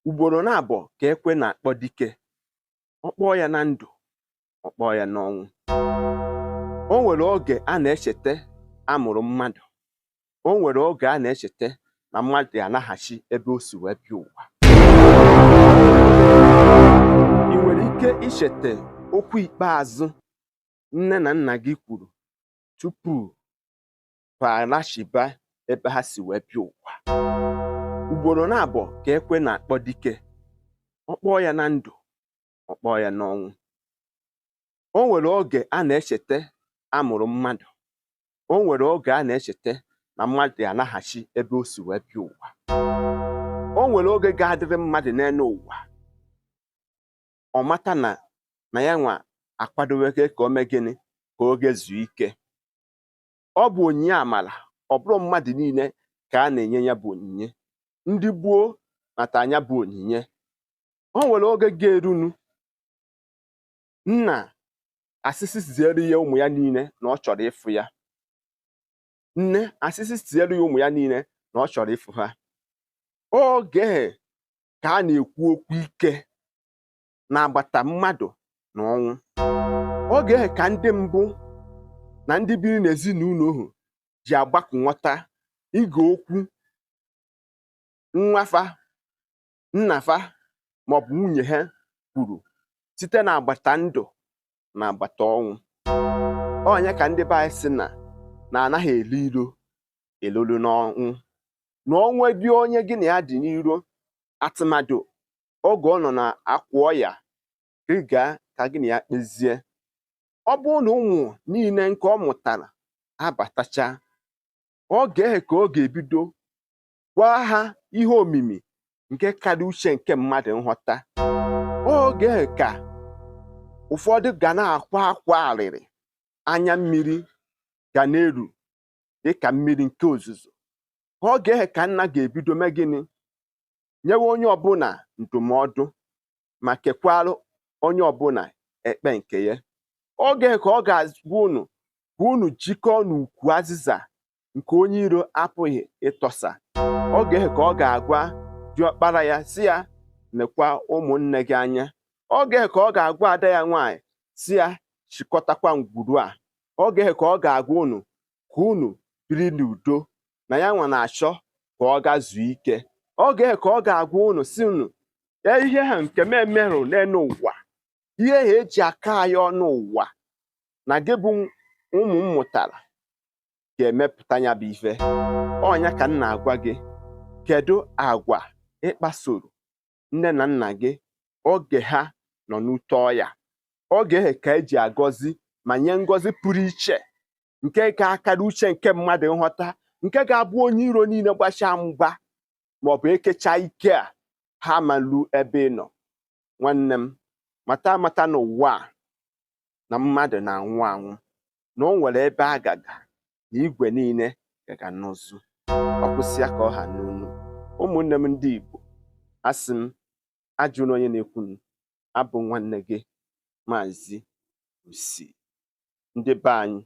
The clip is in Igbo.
Ugboro naabọ ka ekwe na-akpọ dike. Ọ kpọọ ya na ndụ, ọ kpọọ ya n'ọnwụ. O nwere oge a na-echeta a mụrụ mmadụ. O nwere oge a na-echeta na mmadụ anaghachi ebe o si wee bịa ụwa. Ị nwere ike icheta okwu ikpeazụ nne na nna gị kwuru tupu ha alachiba ebe ha si wee bịa ụwa? Ugboro naabọ ka ekwe na-akpọ dike. Ọ kpọọ ya na ndụ, ọ kpọọ ya n'ọnwụ. O nwere oge a na-echeta a mụrụ mmadụ. O nwere oge a na-echeta na mmadụ anaghachi ebe o si wee bịa ụwa. O nwere oge ga-adịrị mmadụ n'elu ụwa, ọ mata na ya nwa akwadowego ka o mee gịnị? Ka oge zuo ike. Ọ bụ onyinye amala. Ọ bụrụ mmadụ niile ka a na-enye ya bụ onyinye. Ndị gboo nata anya bụ onyinye. O nwere oge ga-erunu, nna asịsị ziere ya ụmụ ya niile na ọ chọrọ ịfụ ya. Nne asịsị ziere ya ụmụ ya niile na ọ chọrọ ịfụ ha. Oge ka a na-ekwu okwu ike na-agbata mmadụ na ọnwụ. Oge ka ndị mbụ na ndị biri n'ezinụlọ ohu ji agbakọnwọta ige okwu nwafa, nnafa, maọbụ nwunye ha kwuru site n'agbata ndụ na agbata ọnwụ. Onye ka ndị be anyị sị na anaghị elu iro elolu n'ọnwụ. Na ọnwụ dị onye gị na ya dị n'iro atụmadụ oge ọ nọ na akwa ọya, ị gaa ka gị na ya kpezie. Ọ bụrụ na ụmụ niile nke ọ mụtara abatacha, oge ka ọ ga-ebido gwa ha ihe omimi nke karịa uche nke mmadụ nghọta. Oge ka ụfọdụ ga na-akwa akwa arịrị, anya mmiri ga na-eru dịka mmiri nke ozuzo. Oge ka nna ga-ebido mee gịnị? Nyewe onye ọbụla ndụmọdụ ma kekwarụ onye ọbụla ekpe nke ya. Oge ka ọ ga-agwa unu ka unu jikọọ n'ukwu azịza nke onye iro apụghị ịtọsa. Oge ka ọ ga-agwa diọkpara ya sị ya nekwa ụmụnne gị anya. Oge ka ọ ga-agwa ada ya nwaanyị sị ya chịkọtakwa ngwuru a. Oge ka ọ ga-agwa unu ka unu biri n'udo, na ya nwa na-achọ ka ọ gaa zuo ike. Oge ka ọ ga-agwa unu sị unu ihe ha nke m emerụ n'elu ụwa, ihe ha eji aka anyị ọnụ ụwa na gị bụ ụmụ m mụtara ga-emepụta ya bụ ife. Ọnya ka m na-agwa gị, kedu agwa ịkpasoro nne na nna gị oge ha nọ n'ute ọya? Oge ka eji agọzi ma nye ngọzi pụrụ iche nke ga-akara uche nke mmadụ nghọta, nke ga-abụ onye iro niile gbachaa mgba maọbụ ekecha ike a ha malu ebe ị nọ. Nwanne m, mata amata n'ụwa a na mmadụ na-anwụ anwụ, na o nwere ebe a gaga na igwe niile gaga n'ụzụ. Ọ kwụsịa ka ọ ha n'onu. Ụmụnne m ndị Igbo, asị m ajụla onye na-ekwunu. Abụ nwanne gị, Maazị Usi. Ndị be anyị.